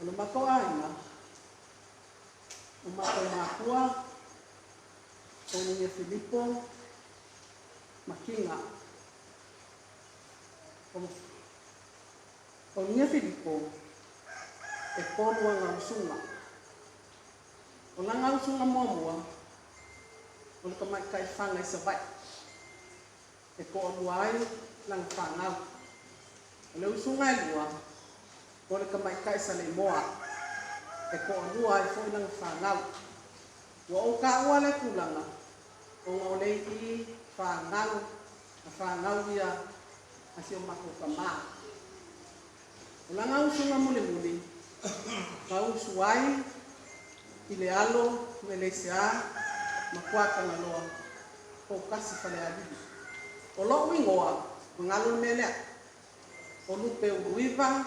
O le matou aiga, o matou makua, o Ulugia Filipo ma Kiga. O Ulugia Filipo, e tolu ana usuga. O lana usuga muamua, o le tamaitai fana i Savaii, e toalua ai lana fanau. O le usuga e lua, o le tamaitai Saleimoa, e toalua ai foi lana fanau. Ua ou taua lea tulaga, ona o le ii fanau, na fanau ia a si o matou tamā. O lana usuga mulimuli, na usu ai i le alo ma Eleisea ma Tuatagaloa Poutasi Falealili. O lou igoa, ua galo le mea lea, o Lupe Uluiva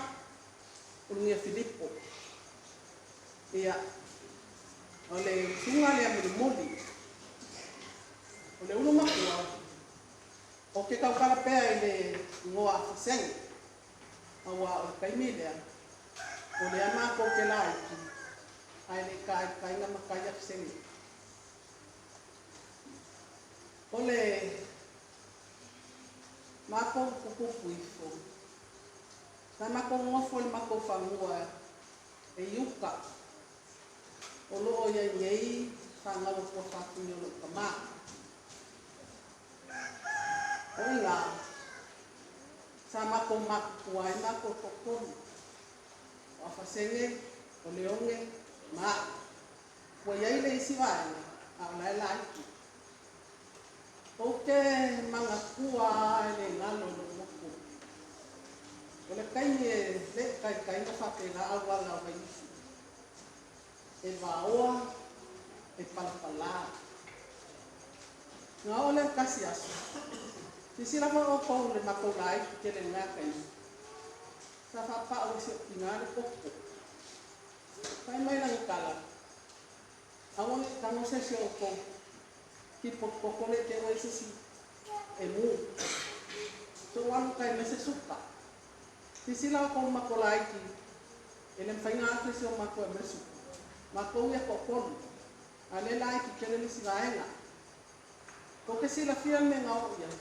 Ulugia Filipo. Ia, o le usuga lea mulimuli. O le ulu matua, ou te tautala pea i le igoa Afasene, auā o le taimi lea, o lea matou te laiti, ae le i taitaina matai Afasene. O le matou tutupu ifo, sa matou nonofo i le matou fanua e i uta, o lo o i ai nei fanau a tuafafine o lou tamā. O i ina, sa matou matutua ai matou toatolu, o Afasene, o Leone ma a'u. Ua i ai le isi vaega, a o la e laiti. Ou te manatua lava e le galo i lou loto, o le taimi e le i taitaina faapena auala o Vaiusu, e vaoa, e palapala. Na oo lea i le tasi aso, silasila foi outou i le matou laiti tele i lena taimi, sa faapau e si ou tina le koko. Fai mai lana tala, aua ne i tago se isi o outou tipo koko ne i te i ua i ai se isi e mu. Se i ou alu i tai e aumai se suka. Silasila outou i le matou laiti, e le mafai ona o atu e si o matou e aumai le suka. Matou ia e toatolu, a o lea e laiti tele le isi vaega. Tou te silafia le mea na oo i ai.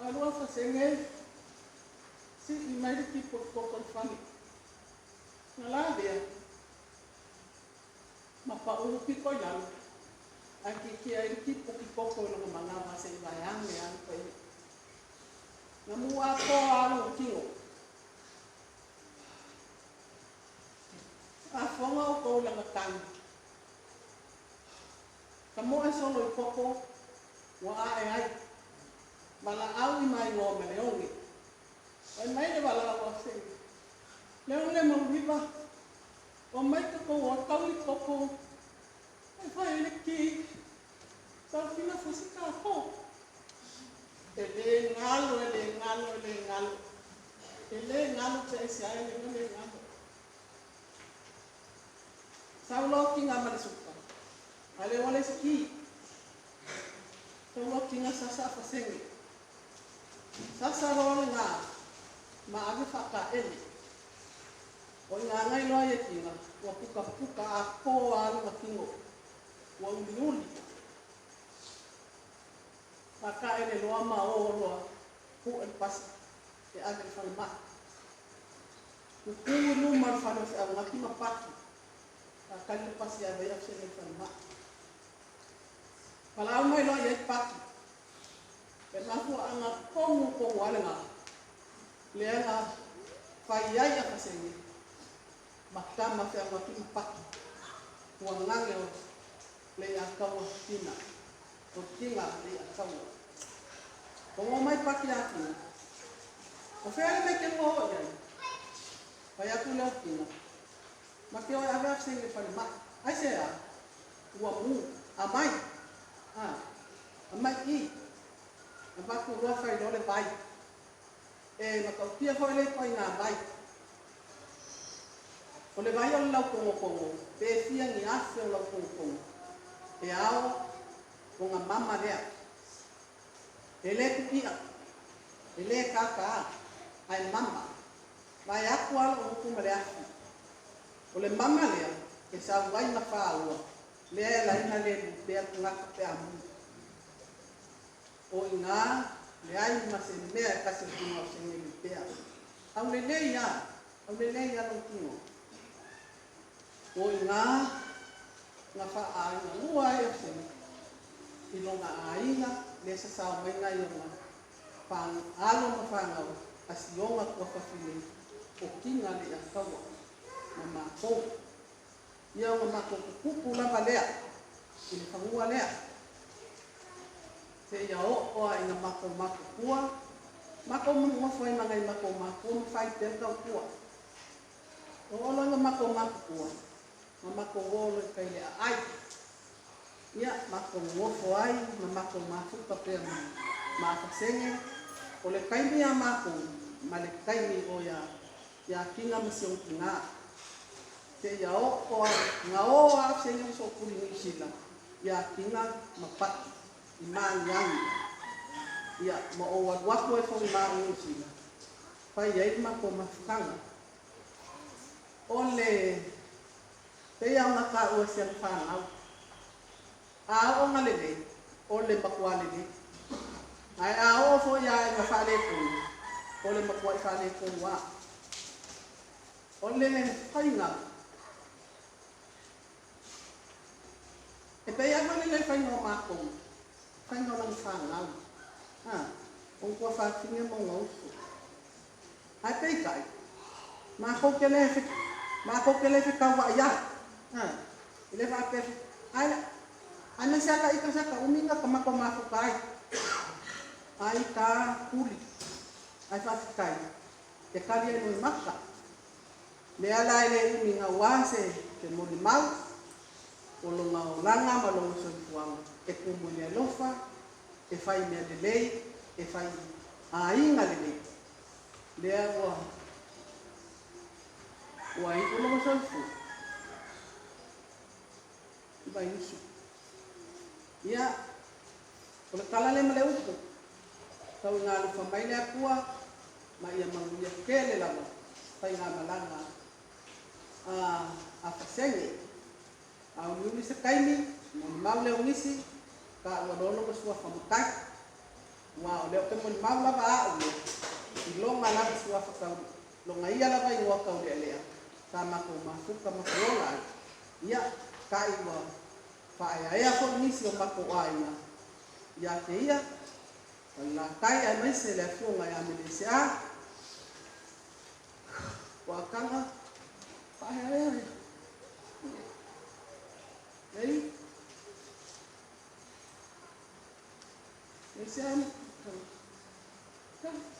Alu Afasene, sii mai le tipo i koko i le fale. Na lavea ma pau pito i lalo, ae tietie ai le tipo koko i lona manava se i vaeane lava le paia. Na mu atoa lava lona tino. Faafofoga outou i lana tagi. Tamoe solo i koko ua ae ai. Valaau i maigoa ma Leone. Fai mai le valaau a Seni, Leone Mauiva, omai tatou o e tau i koko e fai ai le ki, saufina fusi tatou. E le galo, e le galo, e le galo, e le galo pe aisea e le le galo. Sau loa tiga ma le suka, a le ua le isi ki. Sau loa tiga sasa Afasene. Sasa loa lena ma ave faataele. O i gagai loa ia tiga, ua pukapuka atoa lava lona tino, ua uliuli. Faataele loa ma o loa pue le pasi e ave i le falemai. Tutu i luma o le fale o Feaugati ma Paki, faatali le pasi e ave ai Afasene i le falemai. Valaau mai loa i ai Paki, e mafuaaga tonu tonu lava lena, lea na fai ai Afasene ma tama Feaugati ma Paki, tuagage o Leiataua tina, o tiga Leiataua. Togo mai Paki ia Tina, o fea le mea e te lua o i ai? Fai atu lea o Tina, ma te o e ave Afasene i le falemai. Aisea? Ua mu, amai, a, amai i, avatu loa fai loa le vai. E matautia foi lea ituaiga vai. O le vaai o le lautogotogo, pe fia ni afe o lautogotogo, e ao ona mama lea. E le tukia, e le kākā, ae mama. Vae atu ala o upu ma le afi. O le mama lea, e sau ai ma fāua, lea e laina le lupea tagata pe a muli. O i ina leai ma se mea e tasi o tino o senge lupea. Aulelei lava, aulelei lava lou tino. O i ina na faaaiga lua ai o Seme i lona aiga, lea sasao mai nai ona alo ma fanau a si ona tuafafine o Kiga Leiataua ma matou. Ia ona matou tutupu lava lea i le fanua lea seia oo lava ina matou matutua, matou nonofo ai ma nai matou matua ma fai pea le tautua. Oo loa ina matou matutua ma matou o loa i tai i le aai. Ia, matou nonofo ai ma matou mafuta pea ma ma Afasene. O le taimi a matou ma le taimi o ia ia Kiga ma si ona tina seia oo a na o a Afasene ma Sootuli i Niu Sila ia Kiga ma Pati i Magiagi. Ia, ma ou alu atu ai foi ma au i Niu Sila fai ai le matou mafutaga. O le pei lava ona taua e si ana fanau, a oo ina lelei, o le matua lelei. Ae a oo foi lava ina faaletonu, o le matuai faaletonu lava. O le faiga, e pei lava foi lele le faiga o matou, faiga o lana fanau, a, o ona tuafafine ma ona uso. Ae peitai, matou te le matou te le fetauai ai, a, e le faapea, ae aemaise lava ita sa ta umi na ta matou mafuta ai, ai ta tuli, ae faafetai, e tali ai loimata. Lea la e le umi gaua se se molimau o lona olaga ma lona soifuaga e tumu i le alofa, e fai mea lelei, e fai aiga lelei. Lea ua ua iu lona soifua i Vaiusu. Ia, o le tala lea ma le upu, tau ina alofa mai le Atua ma ia manuia tele lava faigamalaga a Afasene. A uliuli se taimi, molimau lea o nisi, taua loa lona suafa matai. Aua o lea ou te molimau lava au ia, i lona lava suafa tau, lona ia lava igoa taulealea, sa matou mafuta ma ola ai. Ia, ta'i ua faaeaea foi nisi o matou aiga ia te ia, Falelatai aemaise le afioga ia Melese'a, Puataga, faaeaea ia. Ei, Melese'a,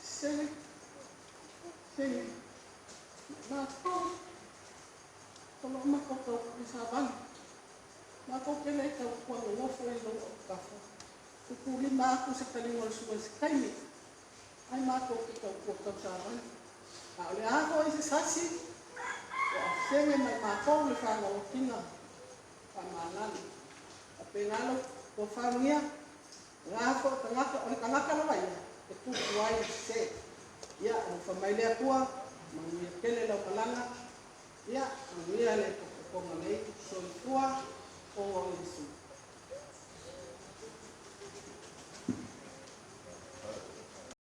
se, se, matou, o lo o matou tau savali. Matou te le tautua nonofo i lou autafa. Tutulima atu se taliga o le sua i se taimi, ae matou te tautua tausavali. A o le a foi se sasi, ua afesege mai matou le fanau atiga faamalalo. Faapena lou tofagia, o le a foi tagata, o le tagata lava ia e tupu ai le sese. Ia, alofa mai le Atua, manuia tele lau malaga. Ia, manuia le tokotoga nei. Soifua ona o Iesu.